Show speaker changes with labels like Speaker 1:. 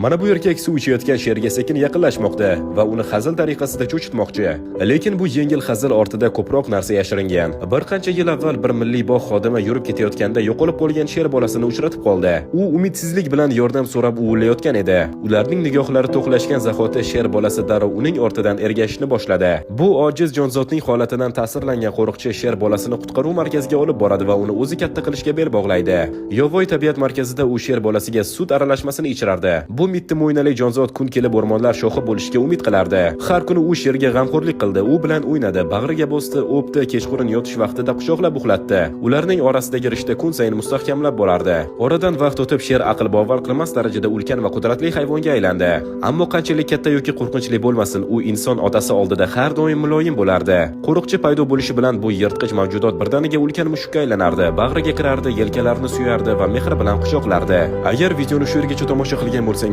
Speaker 1: Mana bu erkak suv ichayotgan sherga sekin yaqinlashmoqda va uni hazil tariqasida cho'chitmoqchi. Lekin bu yengil hazil ortida ko'proq narsa yashiringan. Bir qancha yil avval bir milliy bog' xodimi yurib ketayotganda yo'qolib qolgan sher bolasini uchratib qoldi. U umidsizlik bilan yordam so'rab uvillayotgan edi. Ularning nigohlari to'qnashgan zahoti sher bolasi darrov uning ortidan ergashishni boshladi. Bu ojiz jonzotning holatidan ta'sirlangan qo'riqchi sher bolasini qutqaruv markaziga olib boradi va uni o'zi katta qilishga bel bog'laydi. Yovvoyi tabiat markazida u sher bolasiga sut aralashmasini ichirardi. Bu mitti mo'ynali jonzot kun kelib o'rmonlar shohi bo'lishiga umid qilardi. Har kuni u sherga g'amxo'rlik qildi, u bilan o'ynadi, bag'riga bosdi, o'pdi, kechqurun yotish vaqtida quchoqlab uxlatdi. Ularning orasidagi rishta kun sayin mustahkamlab borardi. Oradan vaqt o'tib, sher aql bovar qilmas darajada ulkan va qudratli hayvonga aylandi. Ammo qanchalik katta yoki qo'rqinchli bo'lmasin, u inson otasi oldida har doim muloyim bo'lardi. Qo'riqchi paydo bo'lishi bilan bu yirtqich mavjudot birdaniga ulkan mushukka aylanardi, bag'riga kirardi, yelkalarini suyardi va mehr bilan quchoqlardi. Agar videoni shu yergacha tomosha qilgan bo'lsangiz,